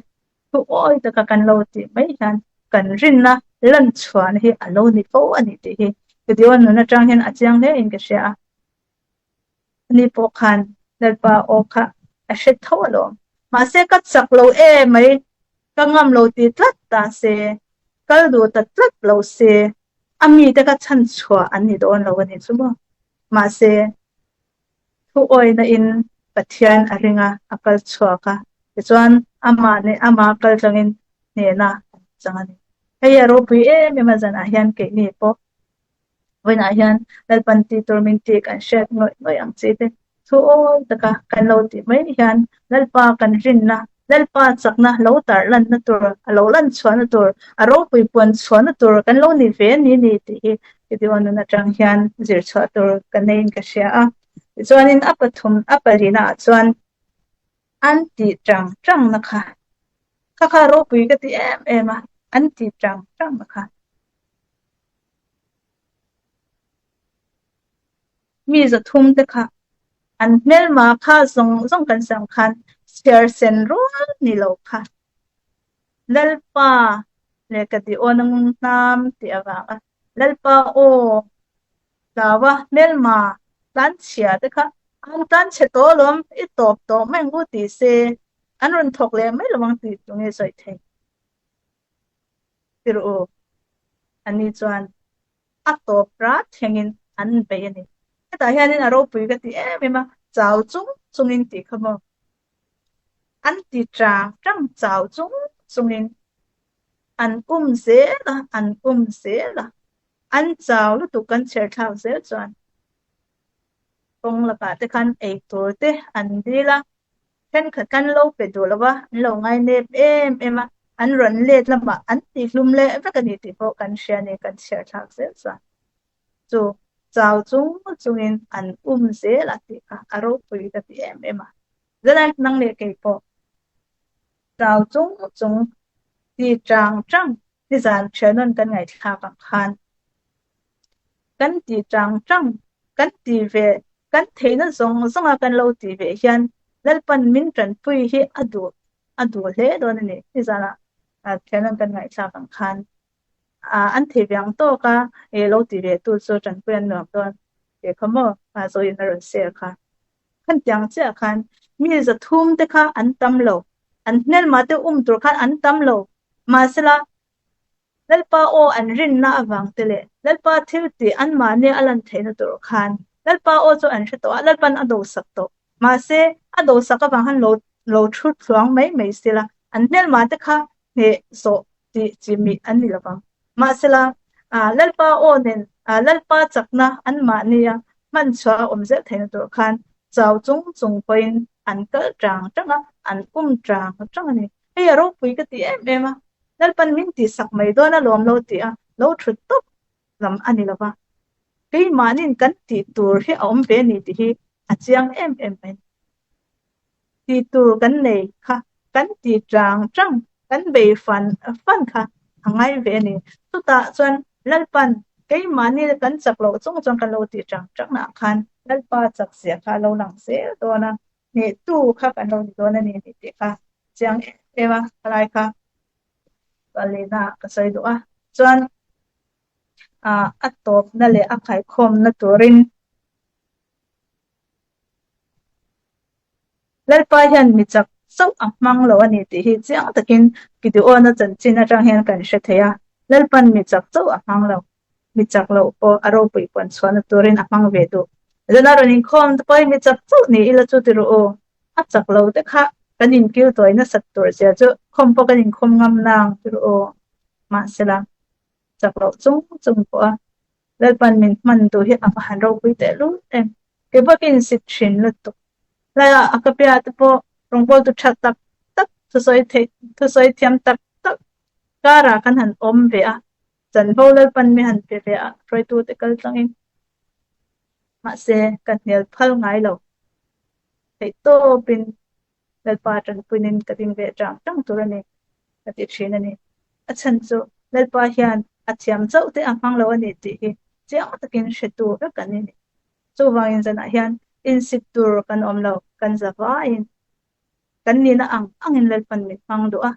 A: thu awi taka kan lo tih mai hian kan rinna lan chhuahna hi a lo ni fo a ni tih hi video nun atang hian a chiang hle in ka hria a. Ani pawh khan Lalpa aw kha a hre tho alawm. Mahse ka chak lo e mai, ka ngam lo ti tlat ta se, kal duh ta tlat lo se, a mite kha chhan chhuah an ni dawn lo a ni chu maw. Mahse Thu awihna in Pathian a ring a, a kal chhuak a, tichuan amah nen amah kal tlangin hnehna an chang a ni. Hei a ropui em em a zanah hian keini pawh vawiinah hian Lalpan tih tur min tih kan hriat ngawih ngawih ang chi te thu awi taka kan lo tih mai hian Lalpa kan rinna, Lalpa chakna lo tar lanna tur, a lo lan chhuahna tur, a ropui puan chhuahna tur kan lo ni ve ni ni tih hi Video nun atang hian zir chhuah tur ka neiin ka hria a. Tichuanin a pathum a palina ah chuan an tih tang tang na kha kha kha ropui ka ti em em a, an tih tang tang na kha. Mi zathum te kha an hmelma kha zawng zawng kan siam khan chhiar sen rual ni lo kha. Lalpa leh ka ti aw nang hnam tih avanga Lalpa aw hlaua hmelma tlanchhia te kha an tlanchhe tawh alawm i tawp tawh mai ang u tih se an rawn thawk leh mai lo ang tih chu nge sawi thei ti rawh u ani chuan a tawp rat thlengin an bei a ni hetah hianin a ropui ka ti em em a chau chung chungin tih kha maw An ti chang chang chau chung chungin an um zel a, an um zel a. An chau lutuk kan chher thlak zel chuan kawng lakah te khan ei tur te an dil a, thenkhat kan lo pe duh lo va, an lo ngai nep em em a, an rawn let lamah an tihlum leh vek a ni tih pawh kan hria a ni kan chher thlak zel chuan. Chu chau chung chungin an um zel a tih kha a ropui ka ti em em a. Zalai nang leh kei pawh chau chung chung ti chang chang nizan thian kan ngaihthlak ang khan kan ti chang chang kan ti ve kan theihna zawng zawnga kan lo ti ve hian Lalpan min tanpui hi a duh a duh hle dawn a ni. Nizanah thian kan ngaihthlak ang khan an thei ve ang tawk a, e lo ti ve tu chu tanpui an nuam dawn tih kha maw Zoin a rawn share kha. Khan tiang chiah khan mi zathum te kha an tam lo, an hmelma te um tur khan an tam lo, mahsela Lalpa aw an rinna avang te leh Lalpa thil tih anmahni a lan theihna tur khan Lalpa aw chu an hre tawh a, Lalpan a dosak tawh. Mahse a dosak avang khan lo lo thu thluang mai mai sela an hmelma te kha hneh zawh tih chi mih an ni lovang. Mahsela, Lalpa aw nen Lalpa chakna anmahnia hman chhuah a awm zel theihna tur khan chau chung chung pawhin an kal tang tang a, an um tang tang a ni. Hei a ropui ka ti em em a, Lalpan min tihsak mai dawn a lawm lo tih a lo thut tawp lam a ni lova. Keimahnin kan tih tur hi a awm ve a ni tih hi a chiang em em mai. Tih tur kan nei kha kan ti chang chang, kan bei fan fan kha a ngai ve a ni. Chutah chuan Lalpan keimahni kan chak loh chung chuan kan lo tih chang chang naah khan. Lalpa chak zia kha a lo lang zel dawn a, hnehtu kha kan lo ni dawn a ni tih tih kha chiang em em a, khalai kha palina ka sawi duh a. Chuan ah a tawpna leh a khaikhawmna turin Lalpa hian mi chak chauh a hmang lo a ni tih hi chiang takin Gideon-a chanchin atang hian kan hre thei a. Lalpa'n mi chak chauh a hmang lo, mi chak loh pawh a ropui puan chhuahna turin a hmang ve duh. Zan a rawn inkhawm te pawhin mi chak chauh ni ila chu ti rawh u, a chak lo te kha kan inkil tawi nasat tur zia chu khawm pawh kan inkhawm ngam nang ti rawh u. Mahsela, chak loh chung chung pawh a Lalpan min hman duh hi a va han ropui teh lul em. Kei pawh ka insit thin lutuk. Hlaiah a ka pia te pawh rawngbawltu tha tak tak, thusawi theih, thusawi thiam tak tak karah kan han awm ve a, chanvo Lalpan mi han pe ve a, hruaitute kal tlangin. Mahse, ka hnial phal ngai lo. Theihtawpin Lalpa tanpuinin ka ding ve tang tang tur a ni, ka ti thin a ni. A chhan chu Lalpa hian a thiam chauh te a hmang lo a ni tih hi chiang takin hretu vek kan ni. Chuvangin zanah hian insit tur kan awm lo, kan za vaiin kan nihna ang angin Lalpan min hmang duh a,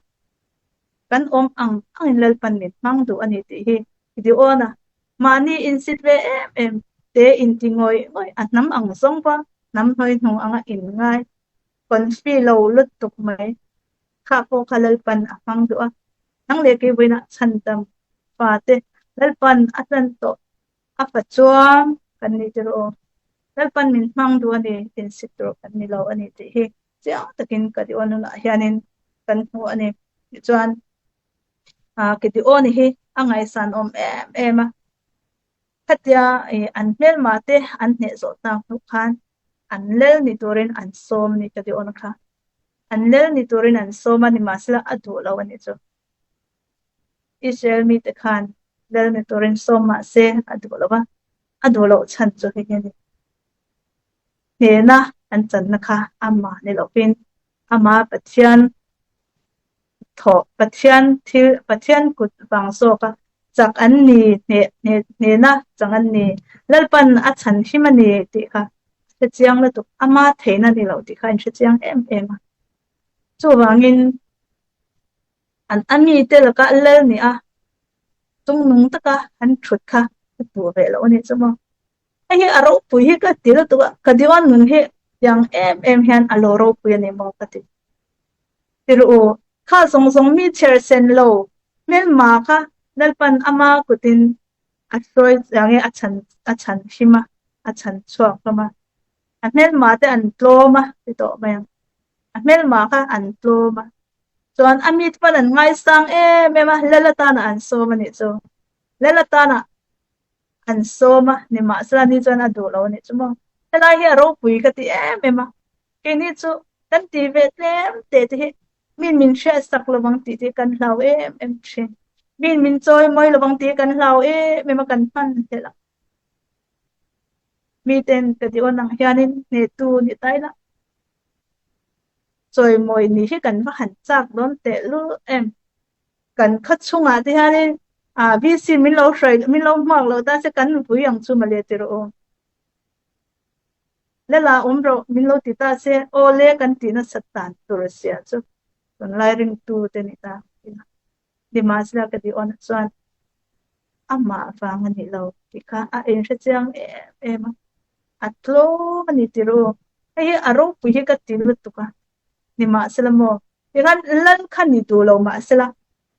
A: kan awm ang angin Lalpan min hmang duh a ni tih hi Gideon-a mahni insit ve em em te inti ngawih ngawih a hnam ang zawng va hnam hnuai hnung anga inngai confi lo lutuk mai kha pawh kha Lalpan a hmang duh a, nang leh kei vawiinah chhandam fate Lalpan a hlan tawh a fa chuang kan ni tir aw, Lalpan min hmang duh a ni, insit tur kan ni lo a ni tih hi chiang takin ka Diawn nunah hianin kan hmu a ni. Tichuan ka Diawn hi a ngaihsan awm em em a, Khatia an hmelma te an hneh zawh tak hnu khan an lel ni turin an sawm a ni ka ti awn kha. An lel ni turin an sawm a, nimahsela a duh lo a nih chu. Israel mite khan lel ni turin sawm mah se a duh lo va, a duh loh chhan chu hei hi a ni. Hnehna an channa kha amah ni lovin ama Pathian thawh Pathian thil Pathian kut vang zawk a chak an ni hneh hneh hnehna chang an ni Lalpan a chhan him a ni tih kha hre chiang lutuk ama theihna ni loh tih kha a inhre chiang em em a chuvangin an a mite laka lal ni a chungnung taka an thut kha a duh ve loh a nih chu maw hei hi a ropui hi ka ti lutuk a ka diwan nun hi tiang em em hian a lo ropui a ni maw ka ti. Ti rawh u, kha zawng zawng mi chher sen lo hmelma kha Lalpan ama kutin a hruai chiang e, a chhan a chhan hrim a, a chhan chhuak hlawm a. A hmelma te an tlawm a ti tawh mai ang. A hmelma kha an tlawm a. Chuan a mi te pawn an ngaisang em em a, Lal atana an sawm a nih chu. Lal atana an sawm a, nimahsela ni chuan a duh lo a nih chu maw. Helai hi a ropui ka ti em em a, Keini chu kan ti ve tlem teh te hi min min hriat sak lovang tih te kan hlau em em thin. Min min chawi mawi lovang tih kan hlau em em a kan hman hlelh a. Miten ka ti awn ang hianin hnehtu ni ta ila chawimawi ni hi kan va han chak dawn tehlul em. Kan khaw chhungah te hianin ah VC min lo hruai min lo hmuak loh ta se kan vui ang chu mawle ti rawh u. Lala awm rawh min lo ti ta se aw le kan tih nasat dan tur sia chu tunlai ringtu te ni ta ila nimahsela ka tih awn chuan amah vang a nih lo tih kha a inhre chiang em em a, a tlawm a ni ti ru hei hi a ropui hi ka ti lutuk a nimahsela maw tikhan lal kha ni duh lo mahsela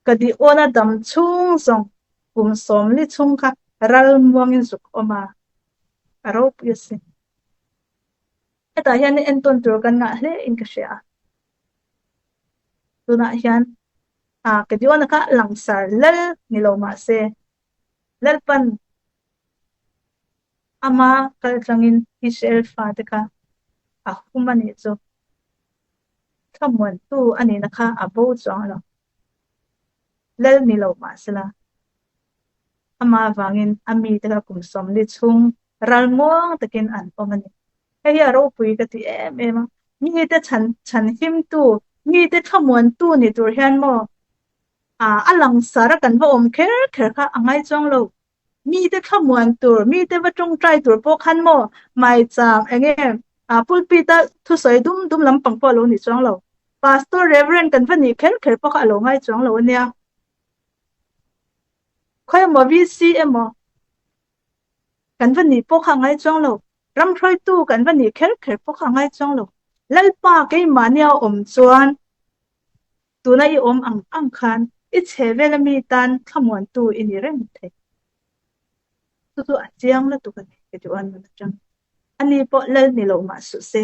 A: ka tih awn a dam chhung zawng kum 40 chhung kha ral muangin zuk awm a. A ropui asin. Hetah hian entawn tur kan ngah hle in ka hria a. Tunah hian a Gideon-a kha langsar lal ni lo mah se, Lalpan ama kal tlangin Israel fate kha a hum a nih chu. Thlamuantu a nihna kha a bo chuang lo. Lal ni lo mah sela. Amah avangin a mite kha kum 40 chhung ral muang takin an awm a ni. Hei hi a ropui ka ti em em a, mite chhan chhan himtu, mite thlamuantu ni tur hian maw a langsar a kan va awm kher kher kha a ngai chuang lo. Mite thlamuan tur, mite va tawngtai tur pawh khan maw maicham eng nge pulpit-a thusawi dum dum lampang pawh a lo ni chuang lo. Pastor, Reverend kan va nih kher kher pawh kha a lo ngai chuang lo a nia. Khawi emaw VC emaw kan va nih pawh kha a ngai chuang lo. Ram hruaitu kan va nih kher kher pawh kha a ngai chuang lo. Lalpa keimahnia awm chuan Tuna i awm ang ang khan i chhe vel ami tan thlamuantu i ni reng thei. Chu chu a chiang lutuk a ni, ka ti uan nun atang. Ani pawh lal ni lo mah suh se.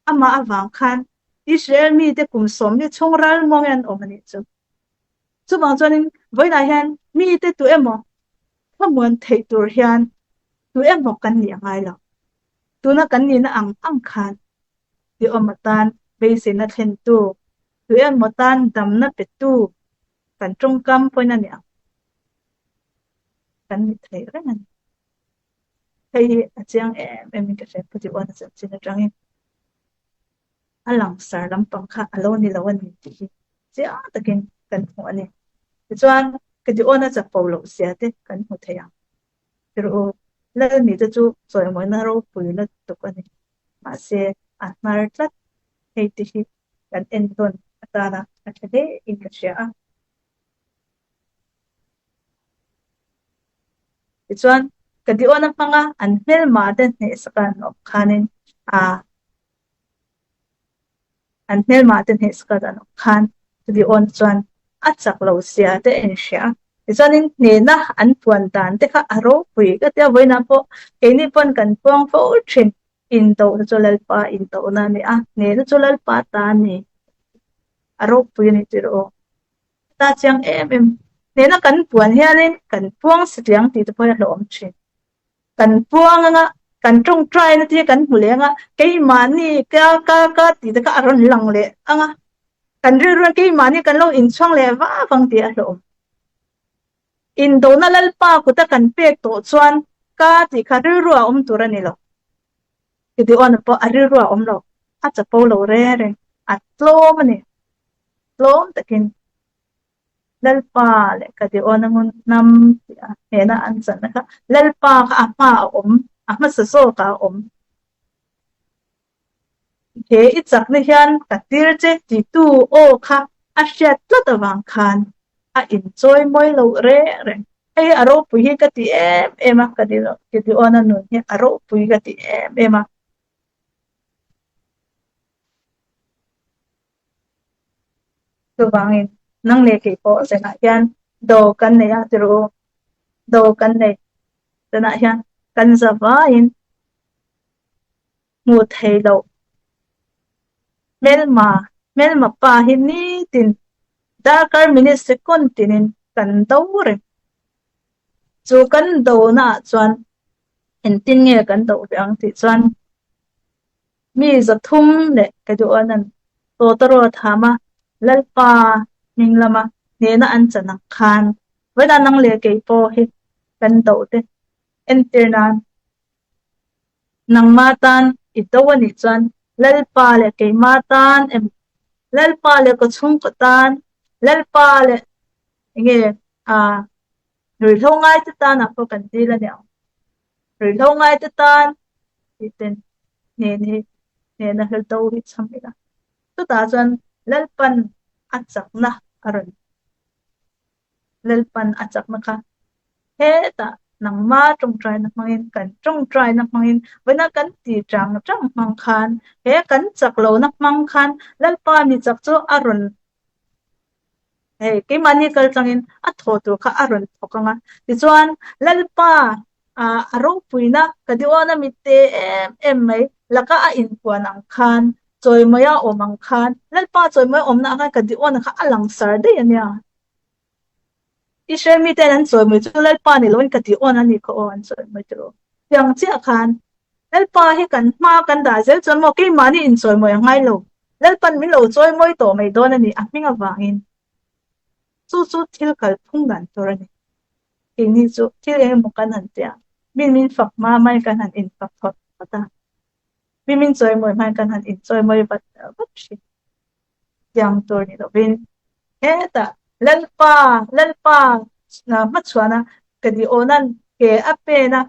A: Amah avang khan Israel mite kum sawmli chhung ral muangin an awm a nih chu. Chuvang chuanin vawiinah hian mite tu emaw thlamuan theih tur hian tu emaw kan nih a ngai lo. Tuna kan nihna ang ang khan ti awm atan beiseina thlentu, tu emaw tan damna petu kan tawngkam pawhin a ni ang. Kan ni thei reng a ni. Hei hi a chiang em em in ka hria Pu Diwana chanchin atangin a langsar lampang kha a lo ni lo a ni tih hi chiang takin kan hmu a ni. Tichuan, ka Diwana chapo loh zia te kan hmu thei ang. Tirh u, Lalmi te chu chawimawina ropui lutuk a ni. Mahse, a hnar tlat hei te hi kan entawn atana a tha hle in ka hria a. Tichuan, ka diona hmanga an hmelma te hnehsaka an awm khanin a An hmelmah te hnehsaka an awm khan Gideon chuan a chak lo zia te a inhria a. Tichuanin hnehna an puan dan te kha a ropui ka tia vawiinah pawh keini pawn kan puang fo thin. Indohna chu Lalpa indohna a ni a, hnehna chu Lalpa ta a ni. A ropui a ni tih rawh aw. Ta chiang em em. Hnehna kan puan hianin kan puang satliang tih te pawh hi a hlauhawm thin. Kan puang anga, kan tawngtaina te hi kan hmu leh anga, keimahni ka ka ka tih te kha a rawn lang leh anga, kan rilru keimahni kan lo inchhuang leh vak ang tih a hlauhawm. Indona Lalpa kuta kan pek tawh chuan ka tih kha rilru a awm tur a ni lo. Gideon pawh a rilru a awm lo, a chapo lo reng reng, a tlawm a ni. Tlawm takin Lalpa leh ka diawn a ngun hnam tih a hnena an channa kha Lalpa kha a hma a awm, a hmasa zawkah a awm. He i chakna hian ka tir che titu aw kha a hriat tlat avang khan a inchawi mawi loh reng reng. Hei a ropui hi ka ti em em a, ka diawn a nun hi a ropui ka ti em em a. Chuvangin nang leh kei pawh zanah hian do kan nei a tirh u, do kan nei zanah hian kan za vaiin hmuh theih loh hmelma hmelma pa hi nitin darkar minute second tinin kan do reng. Chu kan do naah chuan engtin nge kan do ve ang tih chuan Mi 300 leh ka duh an tawtawrawt ham a, Lalpa hming lama hnehna an chan ang khan vawiin nang leh kei pawh hi kan do te entir nan nangma tan i do a nih chuan Lalpa leh keima tan emaw Lalpa leh ka chhungkaw tan Lalpa leh enge ah ruihhlo ngaite tanah pawh kan dil a ni ang. Ruihhlo ngaite tan tih ten hnen hi hnena hla do hi chham ila. Chutah chuan Lalpan a chakna a rawn Lalpan a chakna kha hetah nangma tawngtaina hmangin kan tawngtaina hmangin vawiina kan ti chang chang hmang khan he kan chak lohna hmang khan Lalpa mi chak chu a rawn Hei, keimahni kal tlangin a thaw tur kha a rawn thawk ang a. Tichuan, Lalpa, a ropuina ka diawna mitte em em mai laka a inpuan ang khan, chawimawia awm ang khan, Lalpa chawimawia awmna ang khan ka diawna kha a langsar daih a nia. Israel miten an chawimawi chu Lalpa ni loin ka diawn a ni kha aw an chawimawi tiraw. Tiang chiah khan Lalpa hi kan hma kan dah zel chuan maw keimahni inchawimawi a ngai lo. Lalpan min lo chawimawi tawh mai dawn a ni a hming avangin. Chu chu thil kalphung dan tur a ni. Keini chu thil eng emaw kan han tia, min min fak hma hmain kan han infak phawt phawt a, mi min chawimawi hmain kan han inchawimawi vat vat thin. Tiang tur ni lovin hetah Lalpa, Lalpa hmachhuana ka di awnan. Ke a pen a,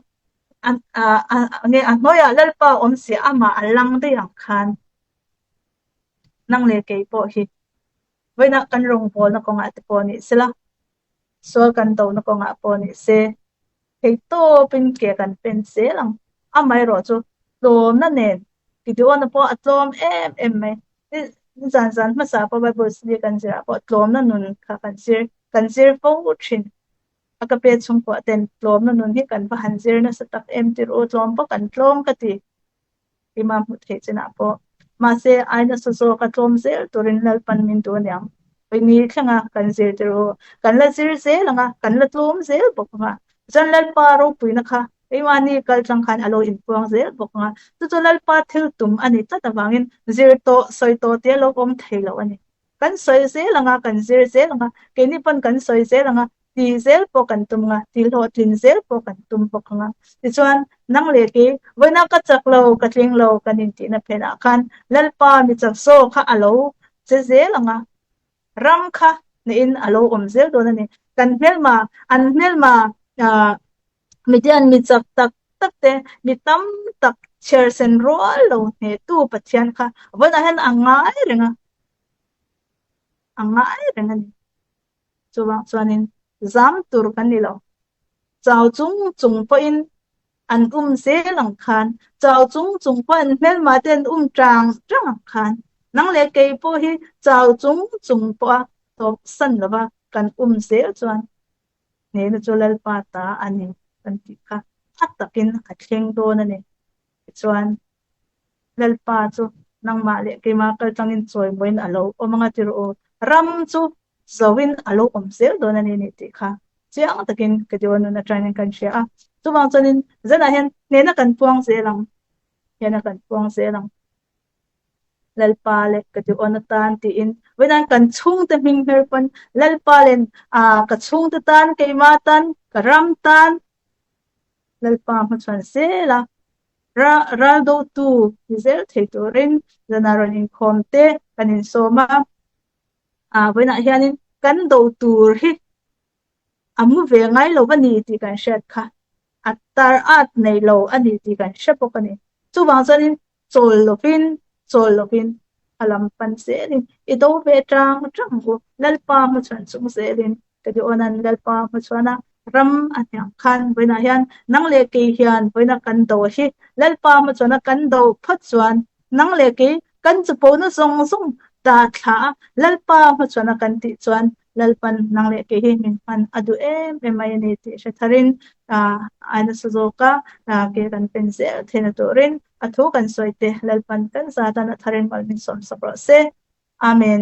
A: nge a hnuaiah Lalpa awm si amah a lang daih ang khan nang leh kei pawh hi vawiinah kan rawngbawlna kawngah te pawh ni sela, sual kan dona kawngah pawh ni se, theihtawpin ke kan pen zel ang. Amaherawhchu tlawmna nen Gideon-a pawh a tlawm em em mai. Zan zan hmasa pawh Bible study kan zirah pawh tlawmna nun kha kan zir kan zir fo thin. A ka pe chhungkuah ten tlawmna nun hi kan va han zir nasa tak em tirh u, tlawm pawh kan tlawm ka ti. Keimah hmuh theih chinah pawh. Mahse, ai nasa zawk a tlawm zel turin Lalpan min duh aniang. Ni thlenga kan zir tirh u, kan la zir zel ang a, kan la tlawm zel bawk ang a. Chuan Lalpa ropuina kha keimahni kal tlang khan a lo inpuang zel bawk ang a. Chu chu Lalpa thil tum a ni tlat avangin zir tawh, sawi tawh tia lo awm thei lo a ni. Kan sawi zel ang a, kan zir zel ang a, keini pawn kan sawi zel ang a, ti zel pawh kan tum ang a, ti hlawhtlin zel pawh kan tum bawk ang a. Tichuan, nang leh kei, vawiina ka chak lo, ka tling lo kan intihna phenah khan Lalpa mi chak zawk kha a lo che zel ang a, ram kha hnehin a lo awm zel dawn a ni. Kan hmelma, an hmelma ah Mitian mi chak tak tak te, mi tam tak chhiar sen rual lo hnehtu Pathian kha vawiinah hian a ngai reng a, a ngai reng a ni. Chuvang chuanin zam tur kan ni lo. Chau chung chung pawhin an um zel ang khan, chau chung chung pawh an hmelma te an um tang tang ang khan, nang leh kei pawh hi chau chung chung pawha tawp san lova kan um zel chuan hnehna chu Lalpa ta a ni kan tih kha a takin a thleng dawn a ni. Tichuan, Lalpa chu nangmah leh keimah kal tlangin chawimawiin a lo awm ang a ti rawh u. Ram chu zoin a lo awm zel dawn a ni nih tih kha chiang takin Gideon nun atangin kan hria a. Chuvang chuanin zanah hian hnehna kan puang zel ang, hnehna kan puang zel ang. Lalpa leh ka duh-awn atan tiin vawiin kan chhungte hming hmer pawn Lalpa len ah ka chhungte tan keimah tan ka ram tan Lalpa hmachhuan zel a ra ral dotu ni zel thei turin zana rawn inkhawm te kan insawm a ah vawiinah hianin kan do tur hi a mu ve ngai lo a ni tih kan hriat kha a tar at nei lo a ni tih kan hre bawk a ni. Chuvang chuanin chawl lovin chawl lovin a lam pan zelin i do ve tang tang u Lalpa hmachhuan chung zelin ka ti awn an Lalpa hmachhuana ram a hniam khan vawiinah hian nang leh kei hian vawiina kan do hi Lalpa hmachhuana kan do phawt chuan nang leh kei kan chupona zawng zawng ta thla a Lalpa hmachhuana kan tih chuan Lalpan nang leh kei hi min hman a duh em em mai a ni tih hre tharin a nasa zawk a, ke kan pen zel theihna turin a thu kan sawi te Lalpan kan zatan a tharin mal min sawmsak rawh se. Amen.